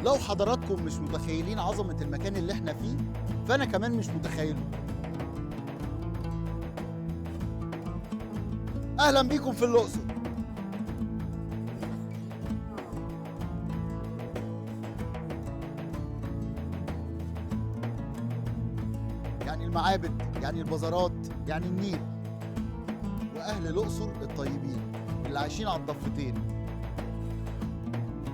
لو حضراتكم مش متخيلين عظمة المكان اللي احنا فيه، فأنا كمان مش متخيله. أهلا بيكم في الأقصر. يعني المعابد، يعني البازارات، يعني النيل، وأهل الأقصر الطيبين اللي عايشين على الضفتين.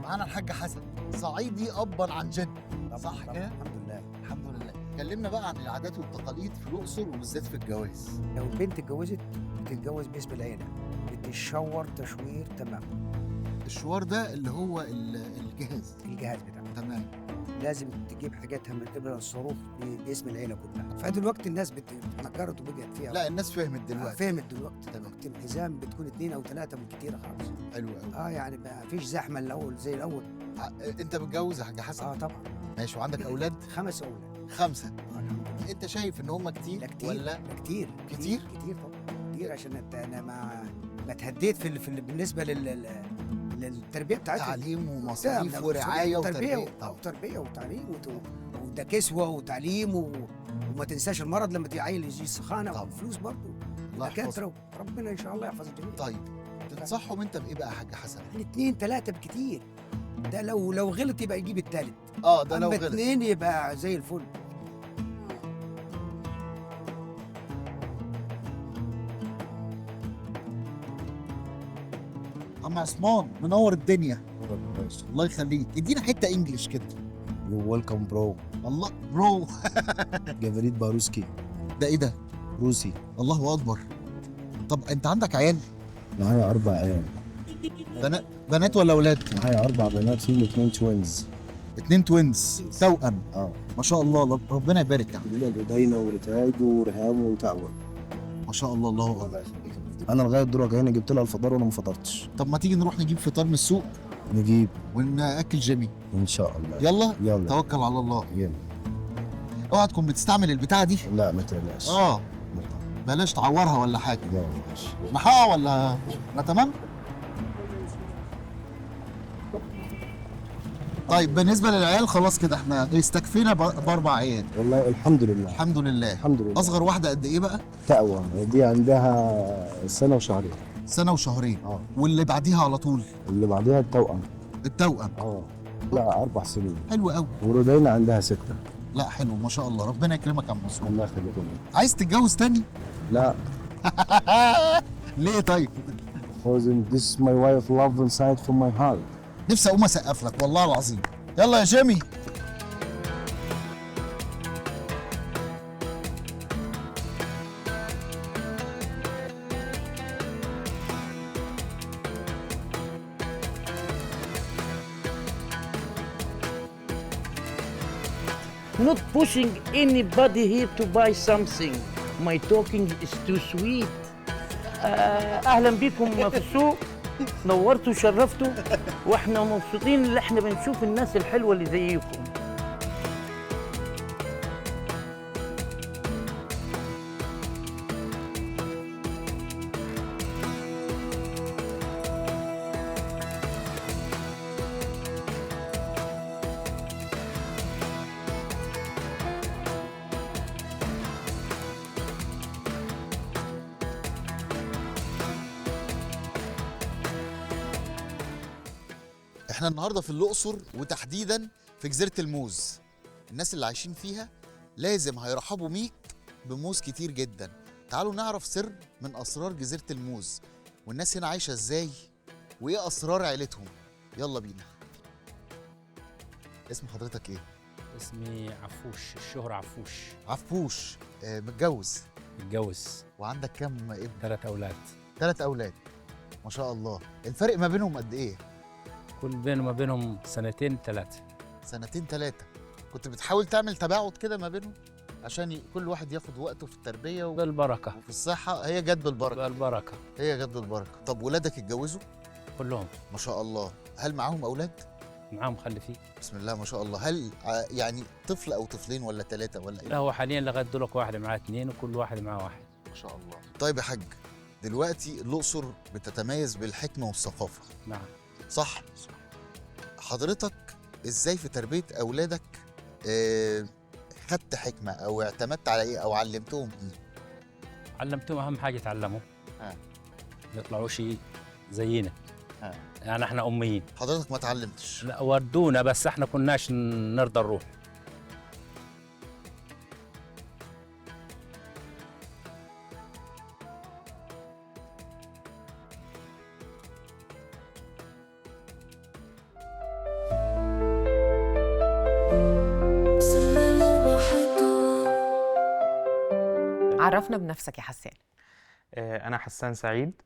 معانا الحاج حسن، صعيدي أبا عن جد، صح كده؟ الحمد لله. الحمد لله. كلمنا بقى عن العادات والتقاليد في الأقصر وبالذات في الجواز. لو البنت اتجوزت بتتجوز باسم العيلة، بتتشور تشوير تمام. الشوار ده اللي هو الجهاز. الجهاز بتاعها. تمام. لازم تجيب حاجاتها من قبل الصاروخ باسم العيلة كلها. فدلوقتي الناس اتنكرت وبقت فيها. لا الناس فهمت دلوقتي. فهمت دلوقتي. تمام. الحزام بتكون 2 أو 3 من كتيرة خالص. حلو قوي. يعني ما فيش زحمة الاول زي الاول. انت متجوز يا حاج حسن؟ طبعا. ماشي، وعندك اولاد؟ 5 اولاد. 5. الحمد لله. انت شايف ان هم كتير؟ لا كتير ولا لا كتير كتير؟ كتير طبعا كتير، عشان انا ما اتهديت في بالنسبة للتربية بتاعتهم. تعليم ومصاريف ورعاية وتربيه. تربيه وتعليم وده كسوه وتعليم وما تنساش المرض لما عيل يجي سخانه وفلوس برضه. الله يحفظك. ربنا ان شاء الله يحفظ الجميع. طيب تنصحهم انت بايه بقى يا حاج حسن؟ 2 3 بكتير. ده لو غلط يبقى يجيب الثالث. ده لو غلط. 2 يبقى زي الفل. عم عثمان منور الدنيا. الله يخليك، ادينا حتة English كده. you welcome bro. الله bro. говорит по-русски. ده ايه ده؟ روسي. الله اكبر. طب انت عندك عيال؟ معايا 4 عيال. بنات ولا اولاد؟ معايا 4 بنات، فيهم 2 twins. 2 twins توأم. ما شاء الله، ربنا يبارك يعني. دينا ورتاج ورهام وتعوى. ما شاء الله، الله اكبر. انا لغاية دلوقتي هنا جبت لها الفطار وانا ما فطرتش. طب ما تيجي نروح نجيب فطار من السوق؟ نجيب وناكل جيمي ان شاء الله. يلا يلا توكل على الله. يلا. اوعى تكون بتستعمل البتاعه دي. لا ما تقلقش. بلاش تعورها ولا حاجة. لا ماشي. نحقها ولا احنا تمام؟ طيب بالنسبة للعيال خلاص كده احنا استكفينا ب4 عيال. والله الحمد لله. الحمد لله. الحمد لله. اصغر واحدة قد ايه بقى؟ تقوى دي عندها سنة وشهرين. سنة وشهرين. واللي بعديها على طول؟ اللي بعديها التوأم. التوأم. لا 4 سنين. حلو قوي. ورودينا عندها 6. لا حلو ما شاء الله، ربنا يكرمك يا عم عثمان. الله يخليك. عايز تتجوز تاني؟ لا. ليه طيب؟ Because this is my way of love inside from my heart. نفسي اقوم اسقف لك والله العظيم. يلا يا جيمي. Not pushing anybody here to buy something. My talking is too sweet. أهلا بكم في السوق. نورتوا وشرفتوا، واحنا مبسوطين اللي احنا بنشوف الناس الحلوة اللي زيكم. احنا النهارده في الاقصر وتحديدا في جزيرة الموز. الناس اللي عايشين فيها لازم هيرحبوا بيك بموز كتير جدا. تعالوا نعرف سر من اسرار جزيرة الموز، والناس هنا عايشه ازاي، وايه اسرار عيلتهم. يلا بينا. اسم حضرتك ايه؟ اسمي عفوش، الشهرة عفوش. عفوش. متجوز؟ متجوز. وعندك كم ابن؟ 3 اولاد. 3 اولاد ما شاء الله. الفرق ما بينهم قد ايه؟ كل بينه وما بينهم 2 3 سنتين. 2 3. كنت بتحاول تعمل تباعد كده ما بينهم عشان كل واحد ياخد وقته في التربية بالبركة وفي الصحة. هي جت بالبركة. بالبركة. هي جت بالبركة. طب ولادك اتجوزوا؟ كلهم ما شاء الله. هل معاهم اولاد؟ معاهم مخلفين. بسم الله ما شاء الله. هل يعني طفل او طفلين ولا 3 ولا ايه؟ لا هو حاليا لغاية دلوقتي واحد معاه 2 وكل واحد معاه 1. ما شاء الله. طيب يا حاج، دلوقتي الاقصر بتتميز بالحكمة والثقافة. نعم. صح؟ صح. حضرتك ازاي في تربيه اولادك خدت حكمه او اعتمدت على ايه او علمتهم ايه؟ علمتهم اهم حاجة يتعلموا، ما يطلعوش زينا. يعني احنا اميين. حضرتك ما اتعلمتش؟ لا ودونا، بس احنا كناش نرضى نروح. عرفنا بنفسك يا حسان. أنا حسان سعيد،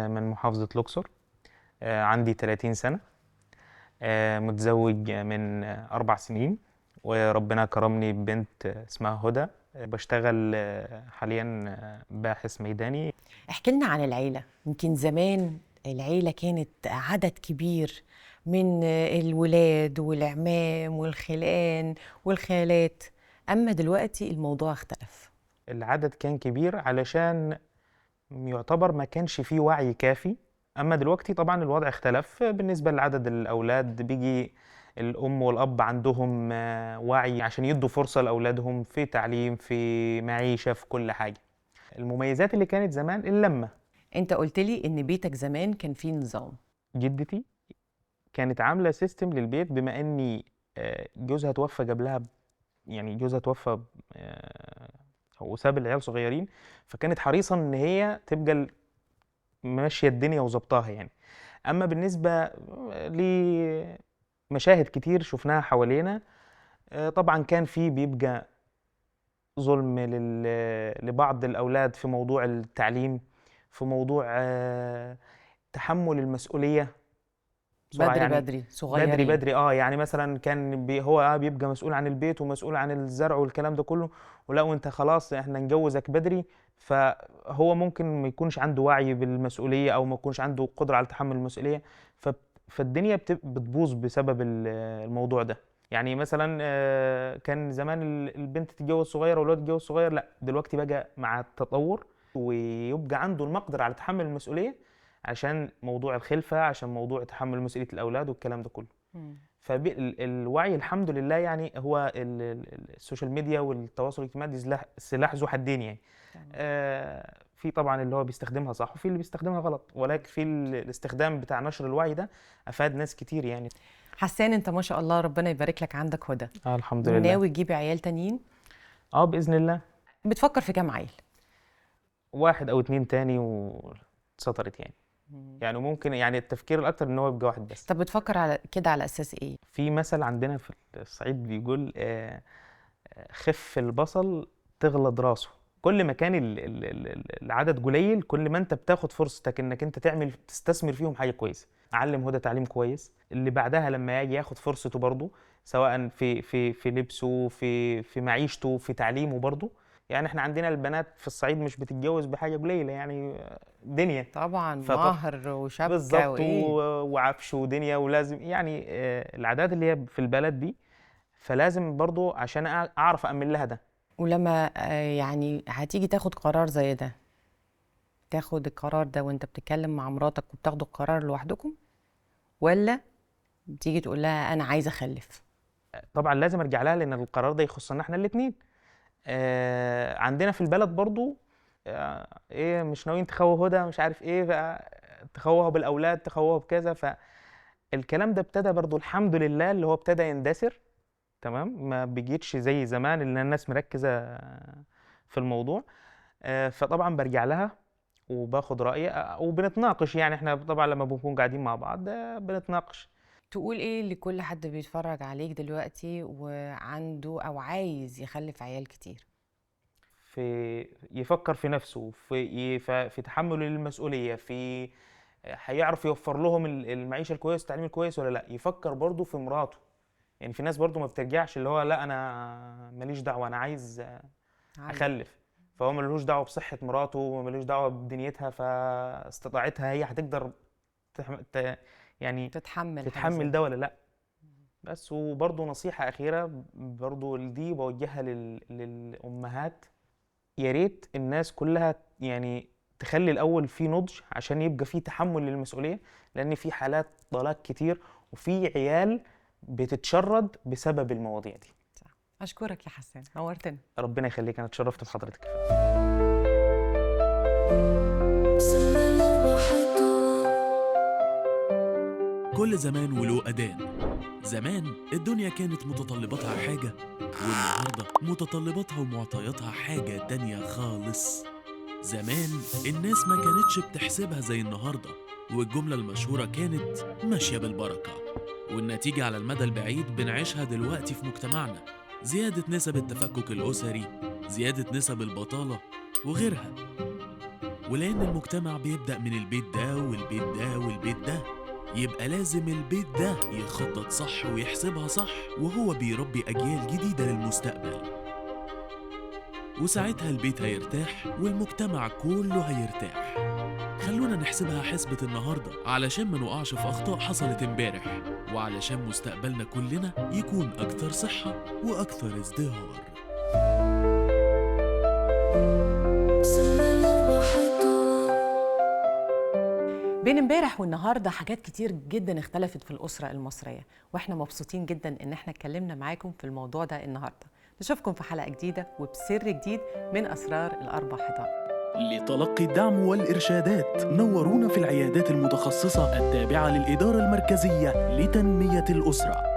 من محافظة الأقصر، عندي 30 سنة، متزوج من 4 سنين، وربنا كرمني ببنت اسمها هدى. بشتغل حاليا باحث ميداني. احكي لنا عن العيلة. يمكن زمان العيلة كانت عدد كبير من الولاد والعمام والخلان والخالات، أما دلوقتي الموضوع اختلف. العدد كان كبير علشان يعتبر ما كانش فيه وعي كافي. أما دلوقتي طبعا الوضع اختلف بالنسبة لعدد الأولاد، بيجي الأم والأب عندهم وعي عشان يدوا فرصة لأولادهم في تعليم، في معيشة، في كل حاجة. المميزات اللي كانت زمان اللمة. أنت قلت لي إن بيتك زمان كان فيه نظام. جدتي كانت عاملة system للبيت، بما إني جوزها توفى قبلها، يعني جوزها توفى وساب العيال صغيرين، فكانت حريصة إن هي تبقى ماشية الدنيا وظبطاها يعني. أما بالنسبة لمشاهد كتير شفناها حوالينا، طبعا كان في بيبقى ظلم لبعض الأولاد في موضوع التعليم، في موضوع تحمل المسؤولية بدري يعني بدري صغيرين بدري بدري. يعني مثلا كان هو بيبقى مسؤول عن البيت ومسؤول عن الزرع والكلام ده كله، ولا وانت خلاص احنا نجوزك بدري، فهو ممكن ما يكونش عنده وعي بالمسؤولية او ما يكونش عنده قدرة على تحمل المسؤولية، فالدنيا بتبوظ بسبب الموضوع ده. يعني مثلا كان زمان البنت تتجوز صغيرة والولد يتجوز صغير، لا دلوقتي بقى مع التطور ويبقى عنده المقدرة على تحمل المسؤولية عشان موضوع الخلفة، عشان موضوع تحمل مسؤولية الأولاد والكلام ده كله. فالوعي الحمد لله، يعني هو ال social media والتواصل الاجتماعي دي سلاح ذو حدين يعني. في طبعا اللي هو بيستخدمها صح وفي اللي بيستخدمها غلط، ولكن في الاستخدام بتاع نشر الوعي ده أفاد ناس كتير يعني. حسان انت ما شاء الله ربنا يبارك لك، عندك هدى. الحمد لله. ناوي تجيب عيال تانيين؟ بإذن الله. بتفكر في كام عيل؟ 1 أو 2 تاني واتسطرت يعني. يعني ممكن يعني التفكير الاكتر ان هو يبقى واحد بس. طب بتفكر على كده على اساس ايه؟ في مثل عندنا في الصعيد بيقول خف البصل تغلط راسه. كل ما كان العدد قليل كل ما انت بتاخد فرصتك انك انت تعمل تستثمر فيهم حاجة كويسة. علم هدى تعليم كويس، اللي بعدها لما يجي ياخد فرصته برضه، سواء في في في لبسه، في معيشته، في تعليمه برضه. يعني احنا عندنا البنات في الصعيد مش بتتجوز بحاجة قليله يعني، دنيا طبعا، مهر وشبكة بالظبط وعفش ودنيا، ولازم يعني العادات اللي هي في البلد دي، فلازم برضو عشان اعرف امن لها ده. ولما يعني هتيجي تاخد قرار زي ده، تاخد القرار ده وانت بتتكلم مع مراتك وبتاخدوا القرار لوحدكم، ولا بتيجي تقول لها انا عايزه اخلف؟ طبعا لازم ارجع لها، لان القرار ده يخصنا احنا الاثنين. عندنا في البلد برضو ايه مش ناويين تخوه هدى، مش عارف ايه بقى، تخوها بالاولاد، تخوها بكذا. فالكلام ده ابتدى برضو الحمد لله اللي هو ابتدى يندثر، تمام، ما بيجيتش زي زمان اللي الناس مركزة في الموضوع. فطبعا برجع لها وباخد رأيي وبنتناقش، يعني احنا طبعا لما بنكون قاعدين مع بعض بنتناقش. تقول ايه لكل حد بيتفرج عليك دلوقتي وعنده او عايز يخلف عيال كتير؟ في يفكر في نفسه، في تحمل المسؤولية، في هيعرف يوفر لهم المعيشة الكويس، التعليم الكويس ولا لا. يفكر برضو في مراته، يعني في ناس برضو ما بترجعش اللي هو لا انا ماليش دعوة، انا عايز اخلف، فهو ملوش دعوة بصحة مراته وملوش دعوة بدنيتها، فاستطاعتها هي هتقدر يعني تتحمل ده ولا لا. بس وبرضه نصيحة أخيرة برضه دي بوجهها للأمهات، يا ريت الناس كلها يعني تخلي الأول في نضج عشان يبقى في تحمل للمسؤولية، لأن في حالات طلاق كتير وفي عيال بتتشرد بسبب المواضيع دي. اشكرك يا حسان، نورتنا. ربنا يخليك، انا اتشرفت بحضرتك. كل زمان وله أذان. زمان الدنيا كانت متطلباتها حاجة، والنهاردة متطلباتها ومعطياتها حاجة تانية خالص. زمان الناس ما كانتش بتحسبها زي النهاردة، والجملة المشهورة كانت ماشية بالبركة، والنتيجة على المدى البعيد بنعيشها دلوقتي في مجتمعنا: زيادة نسب التفكك الأسري، زيادة نسب البطالة وغيرها. ولأن المجتمع بيبدأ من البيت ده والبيت ده والبيت ده، يبقى لازم البيت ده يخطط صح ويحسبها صح وهو بيربي أجيال جديدة للمستقبل، وساعتها البيت هيرتاح والمجتمع كله هيرتاح. خلونا نحسبها حسبة النهاردة علشان ما نقعش في أخطاء حصلت امبارح، وعلشان مستقبلنا كلنا يكون أكثر صحة وأكثر ازدهار. بين امبارح والنهارده حاجات كتير جدا اختلفت في الأسرة المصرية، واحنا مبسوطين جدا ان احنا اتكلمنا معاكم في الموضوع ده النهارده. نشوفكم في حلقة جديدة وبسر جديد من أسرار الأربع حيطان. لتلقي الدعم والإرشادات نورونا في العيادات المتخصصة التابعة للإدارة المركزية لتنمية الأسرة.